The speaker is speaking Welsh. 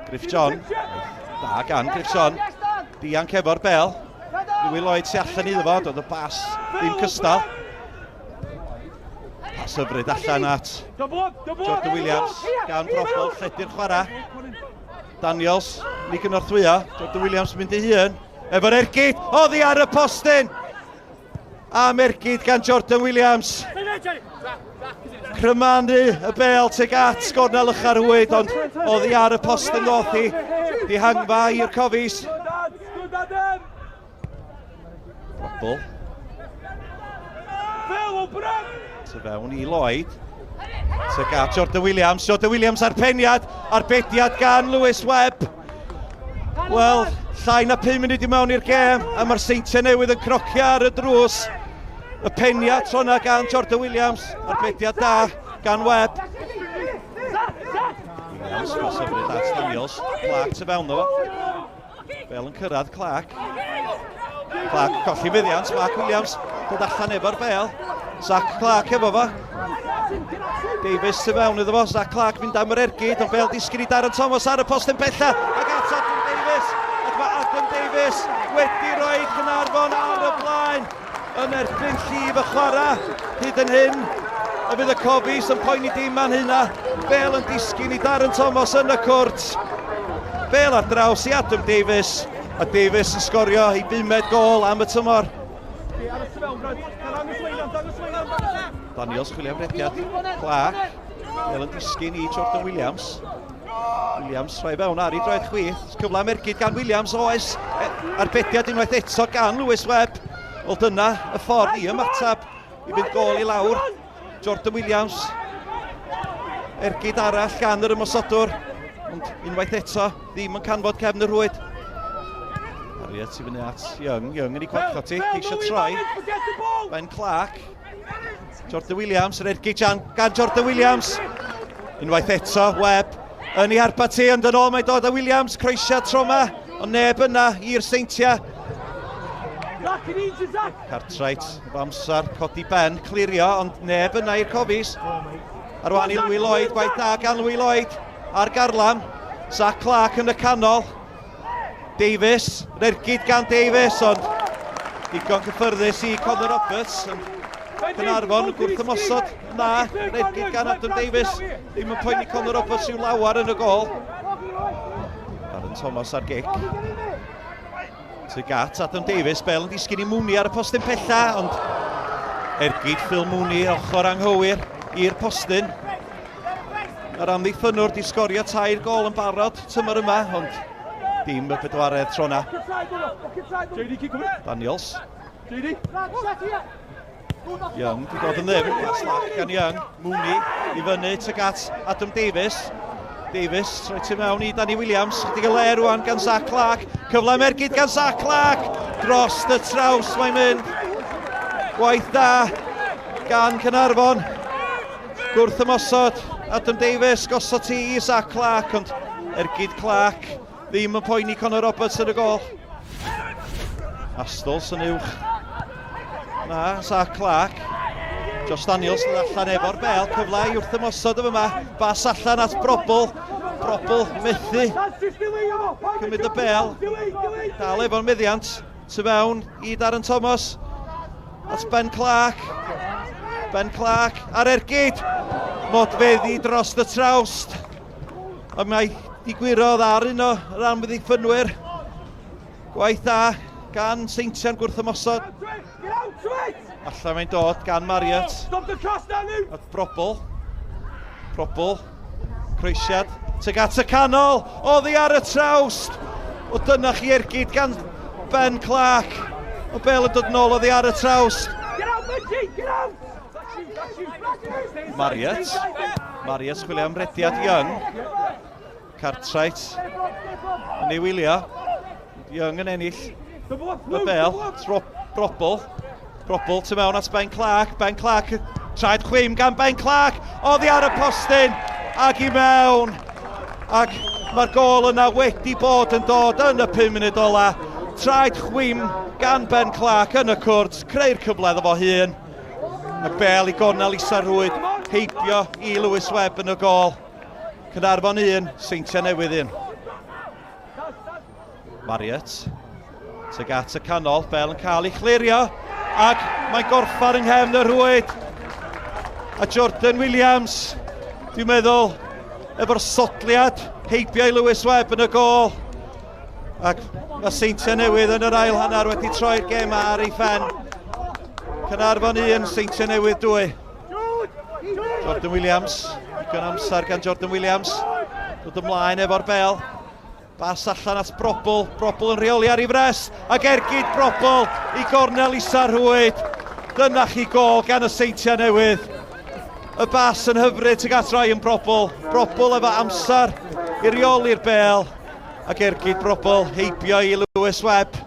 Griff John. Da gan Griff John. Dianc efo'r bel. Louis Lloyd sy'n allan iddo fo, doedd y bas ddim cystal. Pas hyfryd allan at Jordan Williams gan Brobol, lledu'r chwarae. Daniels, ni gynorthwyo. Jordan Williams mynd i hun. Efo'r ergyd, oddi ar y postyn. Am ergyd gan Jordan Williams. Crymanu y bel tuag at gornel ycha'r rhwyd, ond oddi ar y post yn ddoth hi. Dihangfa i'r Cofis. Bobl. Tu fewn i Lloyd. Tuag at Jordan Williams. Jordan Williams ar peniad. Arbediad gan Lewis Webb. Wel, llai na 5 munud i mewn i'r gêm, a mae'r Seintiau Newydd yn crocio ar y drws. Y peniad tro yna gan Jordan Williams, arbediad da gan Webb. Williams, pas hyfryd at Daniels, Clark tu fewn o fo. Bel yn cyrraedd Clark. Clark colli fuddiant, Mark Williams dod allan efo'r bel. Zach Clark efo fo. Davies tu fewn iddo fo, Zach Clark mynd am yr ergyd, ond bel disgyn i Darren Thomas ar y postyn pella, ac at Adam Davies, ac mae Adam Davies wedi rhoi Caernarfon ar y blaen yn erbyn llif y chwarae hyd yn hyn. Y fydd y Cofis yn poeni dim man hynna. Bel yn disgyn i Darren Thomas yn y cwrt. Bel ar draws i Adam Davies, a Davies yn sgorio ei bumed gol am y tymor. Daniels chwilio am rediad. Clark. Bel yn disgyn i Jordan Williams. Williams rhoi fewn ar ei droed chwith. Cyfle am ergyd gan Williams oes. E, arbediad unwaith eto gan Lewis Webb. Wel dyna y ffordd i ymateb i fynd gol i lawr. Jordan Williams. Ergyd arall gan yr ymosodwr. Ond unwaith eto, ddim yn canfod cefn y rhwyd. Harriet i fyny at Young. Young yn ei gwarchod ti. Ceisio troi. Ben Clark. Jordan Williams, yr ergyd gan, gan Jordan Williams. Unwaith eto, Webb yn ei harpa ti, ond yn ôl mae'n dod â Williams, croesiad tro yma, ond neb yna i'r Seintiau. Cartwright, efo amser, codi ben, clirio, ond neb yna i'r Cofis. Ar wan i Louis Lloyd, gwaith da gan Louis Lloyd ar garlam. Zach Clark yn y canol. Davies, yr ergyd gan Davies, ond digon cyffyrddus i Conor Roberts. Caernarfon yn gwrth ymosod na, yr ergyd gan Adam Davies. Ddim yn poeni Conor Roberts i'w lawar yn y gol. Darren Thomas ar gic. Tuag at Adam Davies, Bell yn disgyn i Mooney ar y postyn pella, ond ergyd Phil Mooney ochr anghywir i'r postyn. Mae'r amddiffynnwr di sgorio tair gol yn barod tymor yma, ond dim y bedwaredd tro na. Daniels. Young di dod yn ddyfn, pas lac gan Young. Mooney i fyny tuag at Adam Davies. Davies, rhoi tu mewn i Danny Williams. Chydig o le rwan gan Zach Clark. Cyfle am ergyd gan Zach Clark. Dros y traws mae'n mynd. Gwaith da gan Caernarfon. Gwrth ymosod, Adam Davies, gosod ti i Zach Clark, ond ergyd Clark ddim yn poeni Conor Roberts yn y gol. Astols yn uwch. Na, Zach Clark. Josh Daniels yn allan efo'r bel, cyfle i wrth ymosod yma. Bas allan at Brobl. Brobl methu cymryd y bel. Dal efo'r meddiant. Tu fewn i Darren Thomas. At Ben Clark. Ben Clark ar ergyd. Modfeddi dros y trawst. A mae digwyrodd ar un o ran amddiffynwyr. Gwaith da gan Seintiau'n gwrth ymosod. Allan mae'n dod gan Marriott. At Brobl. Brobl. Croesiad. Tuag at y canol. Oddi ar y trawst. O dyna chi ergyd gan Ben Clark. O bel yn dod nôl oddi ar y trawst. Marriott. Marriott chwilio am rediad Young. Cartwright yn ei wylio. Young yn ennill y bel. Brobl. Brobl tu mewn at Ben Clark. Ben Clark, traed chwim gan Ben Clark. Oddi ar y postyn ac i mewn. Ac mae'r gol yna wedi bod yn dod yn y 5 munud ola. Traed chwim gan Ben Clark yn y cwrt. Creu'r cyfle iddo fo hun. Y bel i gornel isa'r rhwyd. Heibio i Lewis Webb yn y gol. Caernarfon 1, Seintiau Newydd 1. Marriott, tuag at y canol, bel yn cael ei chlirio, ac mae'n gorffan yng nghefn y rhwyd. A Jordan Williams, dwi'n meddwl, efo'r sodliad heibio i Lewis Webb yn y gol. Ac mae Seintiau Newydd yn yr ail hanner wedi troi'r gem ar ei phen. Caernarfon 1, Seintiau Newydd 2. Jordan Williams, digon amser gan Jordan Williams. Dod ymlaen efo'r bel. Bas allan at Brobl, Brobl yn rheoli ar ei fres, ac ergyd Brobl i gornel isa'r rhwyd. Dyna chi gol gan y Seintiau Newydd. Y bas yn hyfryd tuag at Ryan Brobl. Brobl efo amser i reoli'r bel, ac ergyd Brobl heibio i Lewis Webb.